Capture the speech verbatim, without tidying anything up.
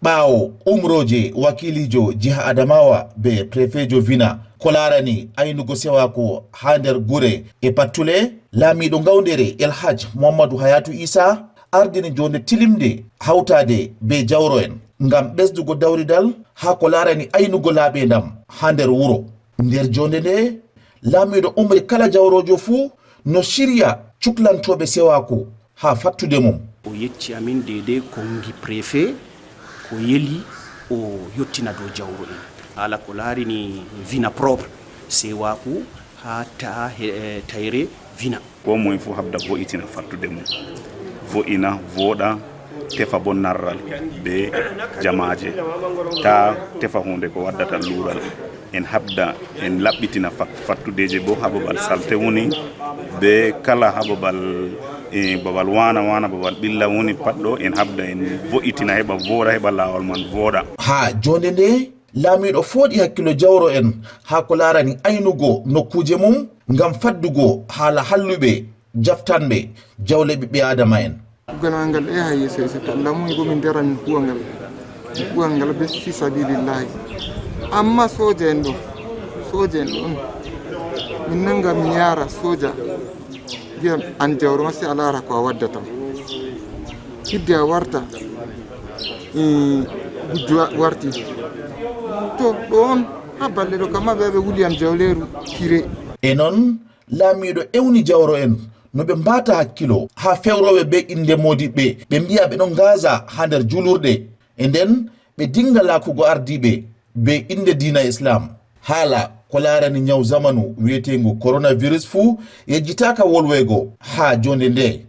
Ɓaawo umrooje wakiiliijo jiha Adamawa be prefeejo Vina ko laarani aynugo sewaaku haa nder gure e pattule, laamiiɗo ngawndere El Hadj Muhammadu Hayatu Isa ardini joonde tilimnde hawtaade be jawro'en ngam ɓesdugo dawridal haa ko laarani aynugo laaɓeendam haa nder wuro. Nder joonde nde, laamiiɗo umri kala jawroojo fuu no sirya cuklantooɓe sewaaku haa fattude mum. O yecci amin deydey konngi prefet ko yeli o yottina dow jawro'en haala ko laarini Vina propre, sewaaku haa ta he- tayre Vina. Ko moye fof habda vo'itina fattude mum, vo'ina, vooɗa, tefa bo narral be jamaaje, ta tefa huunde ko waddata luural. En habda en laɓɓitina fat- fattudeeje bo ha babal salte woni, be kala ha babal e babal waana waana, babal ɓilla woni pat ɗo, en habda en vo'itina heɓa voora, heɓa laawol man vooɗa. Haa joonde nde, laamiiɗo fooɗi hakkilo jawro'en haa ko laarani aynugo nokkuuje mum ngam faddugo haala halluɓe jaftanɓe jawle ɓiɓɓe aadama'en. Kuugal ngal e haa yeeso yeeso to Allah muyi bo min daran min kuuwa ngal. Min kuuwa ngal be fi sabilillahi. Amma sooja en ɗo, sooja en ɗon min nanga min yaara sooja, mbiya an jawro ma, sey a laara ko a waddata. Hidde a warta gujjo warti. To ɗo on ha balɗe ɗo kamma ɓe ɓe wuli am jawleeru kire. E non, laamiiɗo ewni jawro'en no ɓe mbaata hakkilo haa fewrooɓe bee innde moodiɓɓe, ɓe mbi'a ɓe ɗon ngaaza haa nder juulurɗe, e nden ɓe dinga laakugo ardiiɓe bee innde diina Islaam. Haala ko laarani nyaw zamanu wi'eteengu koronavirus fuu yejjitaaka wolweego haa joonde nde.